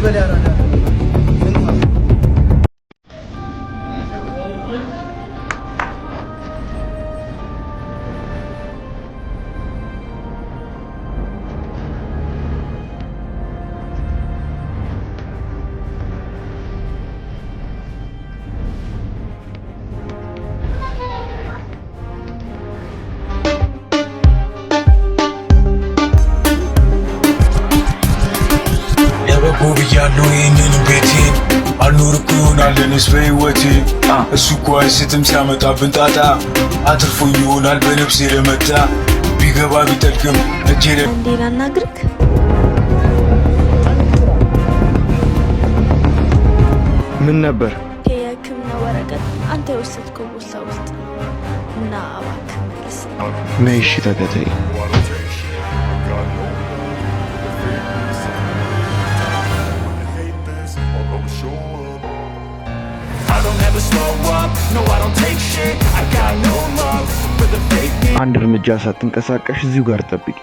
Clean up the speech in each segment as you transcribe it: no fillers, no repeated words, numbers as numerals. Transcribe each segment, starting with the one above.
በል ያራዳ። እንኳን ለበጎ ብያለሁ ይህንን ቤቴን። አልኖር እኮ ይሆናል እኔስ በሕይወቴ። እሱ እኮ አይስትም ሲያመጣብን ጣጣ። አትርፎኝ ይሆናል በነፍሴ ለመጣ። ቢገባ ቢጠልቅም እጄ ላይ እንዴ፣ ላናግርክ? ምን ነበር? የህክምና ወረቀት አንተ የወሰድከው ቦርሳ ውስጥ ነው እና እባክህ መልስ። ነይ እሺ፣ ተከተይ። I don't take shit. I got no love for the fakeness. If you wanna hate this, I'll always show up. I don't ever slow up, no, I don't take shit. I got no love for the fakeness. አንድ እርምጃ ሳትንቀሳቀሽ እዚሁ ጋር ጠብቂ።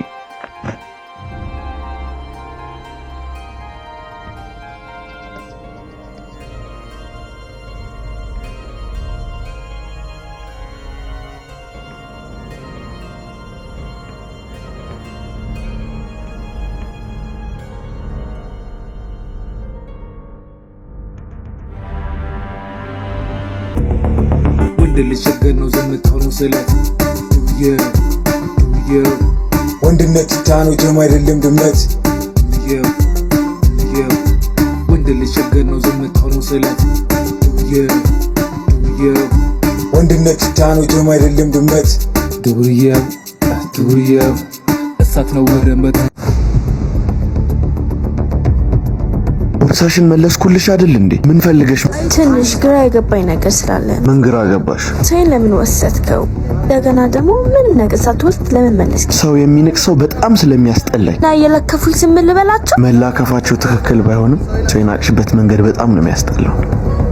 ወንድ ልጅ ችግር ነው ዝምታው ነው ስለት። ዱርዬው ዱርዬው። ወንድነት ነው፣ ደም አይደለም ድመት። ዱርዬው ዱርዬው። ወንድ ልጅ ችግር ነው ዝምታው ነው ስለት። ዱርዬው ዱርዬው። ወንድነት ነው፣ ደም አይደለም ድመት። ዱርዬው ዱርዬው እሳት ነው ወረመት። ቦርሳሽን መለስኩልሽ አይደል እንዴ? ምን ፈልገሽ? ትንሽ ግራ የገባኝ ነገር ስላለ ነው። ምን ግራ ገባሽ? ቦርሳዬን ለምን ወሰድከው? እንደገና ደግሞ ምንም ነገር ሳትወስድ ለምን መለስክ? ሰው የሚንቅ ሰው በጣም ስለሚያስጠላኝ። እና እየለከፉኝ ዝም ልበላቸው? መላከፋቸው ትክክል ባይሆንም ሰው የናቅሽበት መንገድ በጣም ነው የሚያስጠላው።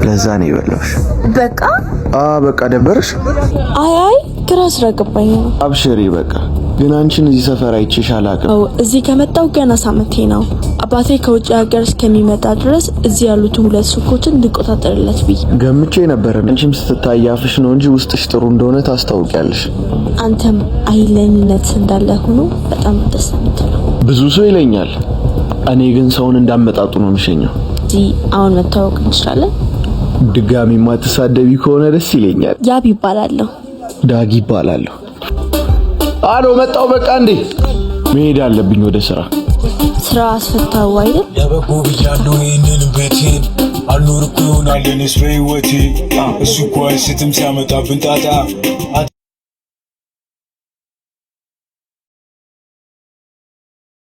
ለዛ ነው የበላሁሽ። በቃ። አ በቃ ደበረሽ? አይ አይ፣ ግራ ስለገባኝ ነው። አብሽሪ በቃ። ግን አንቺን እዚህ ሰፈር አይቼሽ አላውቅም። አዎ፣ እዚህ ከመጣው ገና ሳምንቴ ነው። አባቴ ከውጭ ሀገር እስከሚመጣ ድረስ እዚህ ያሉትን ሁለት ሱቆችን እንድቆጣጠርለት ብዬ። ገምቼ ነበር። አንቺም ስትታይ አፍሽ ነው እንጂ ውስጥሽ ጥሩ እንደሆነ ታስታውቂያለሽ። አንተም አይለኝነት እንዳለ ሆኖ በጣም ደስ የምትለው። ብዙ ሰው ይለኛል። እኔ ግን ሰውን እንዳመጣጡ ነው የምሸኘው። እዚህ አሁን መታወቅ እንችላለን? ድጋሚ የማትሳደቢ ከሆነ ደስ ይለኛል። ያብ ይባላለሁ። ዳጊ ይባላለሁ። አሎ፣ መጣው። በቃ እንዴ፣ መሄድ አለብኝ ወደ ስራ። ስራ አስፈታው አይደል? ለበጎ ብያለሁ ይህንን ቤቴን። አልኖር እኮ ይሆናል እኔስ በሕይወቴ። እሱ እኮ አይስትም ሲያመጣብን ጣጣ።